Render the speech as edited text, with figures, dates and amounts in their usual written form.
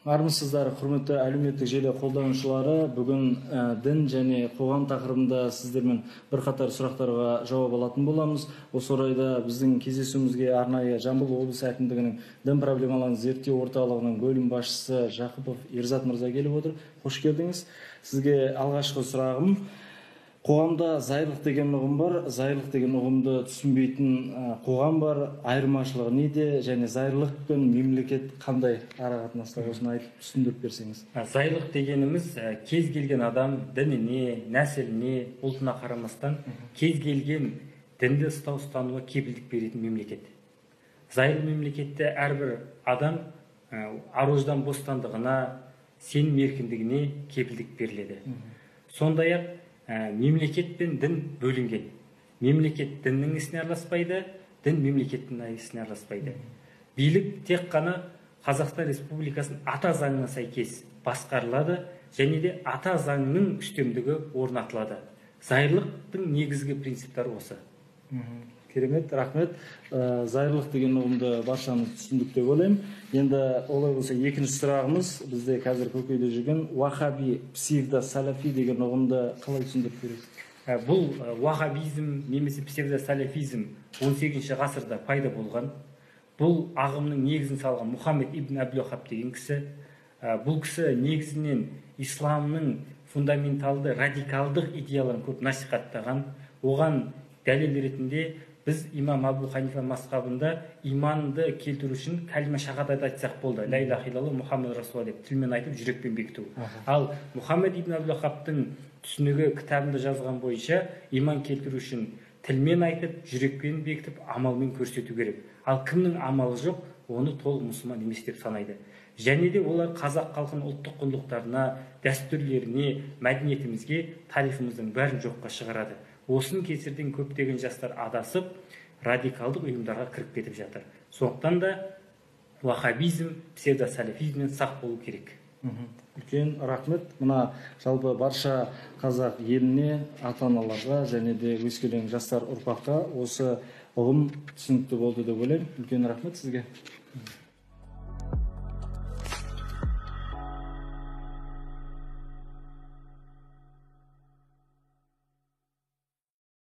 Армысыздар, құрметті әлеуметтік желі қолданушылары. Бүгін дін және қоғам тақырыбында сіздермен бірқатар сұрақтарға жауап алатын боламыз. Осы орайда біздің кездесуімізге арнайы Жамбыл облысы әкімдігінің дін проблемаларын зерттеу орталығының бөлім басшысы Жақыпов Ерзат мырза келіп отыр. Қош келдіңіз. Сізге алғашқы сұрағым: қоғамда зайырлық деген ұғым бар, зайырлық деген ұғымды түсінбейтін қоғам бар. Айырмашылығы неде және зайырлық пен мемлекет қандай ара қатынаста, осыны айтып түсіндіріп берсеңіз. Зайырлық дегеніміз кез келген адам дініне, нәсіліне, ұлтына қарамастан кез келген дінді ұстау, ұстануға кепілдік беретін мемлекет. Зайырлы мемлекетте әрбір адам ар ождан бостандығына, сенім еркіндігіне кепілдік беріледі. Сондай-ақ мемлекет пен дін бөлінген. Мемлекет діннің ісіне араласпайды, дін мемлекеттің ісіне араласпайды. Билік тек қана Қазақстан Республикасының ата заңына сәйкес басқарылады және де ата заңның үстемдігі орнатылады. Зайырлықтың негізгі принциптері осы. Керемет, рахмет. Зайырлық деген ұғымды баршамыз түсіндік деп ойлаймын. Енді олай болса, екінші сұрағымыз: бізде қазір көкейде жүрген уахаби, псевдо салафи деген ұғымды қалай түсіндіріп бересіз? Бұл уахабизм немесе псевдо салафизм 18 ғасырда пайда болған. Бұл ағымның негізін салған Мұхаммед ибн Әбдулхаб деген кісі. Бұл кісі негізінен исламның фундаменталды радикалдық идеяларын көп насихаттаған. Оған дәлел ретінде біз имам Абу Ханифа мазхабында иманды келтіру үшін кәлима шахадат айтсақ болды, ля иляха иллаллах Мұхаммед расулалла деп тілмен айтып, жүрекпен бекіту. Ал Мұхаммед ибн Әбдулхабтың түсінігі, кітабында жазған бойынша, иман келтіру үшін тілмен айтып, жүрекпен бекітіп, амалмен көрсету керек. Ал кімнің амалы жоқ, оны толық мұсылман емес деп санайды. Және де олар қазақ халқының ұлттық құндылықтарына, дәстүрлеріне, мәдениетімізге, тарихымыздың бәрін жоққа шығарады. Осының кесірінен көптеген жастар адасып, радикалдық ұйымдарға кіріп кетіп жатыр. Сондықтан да уахабизм, псевдосалафизмнен сақ болу керек. Үлкен рахмет. Мына жалпы барша қазақ еліне, ата аналарға және де өскелең жастар ұрпаққа осы ұғым түсінікті болды деп ойлаймын. Үлкен рахмет сізге.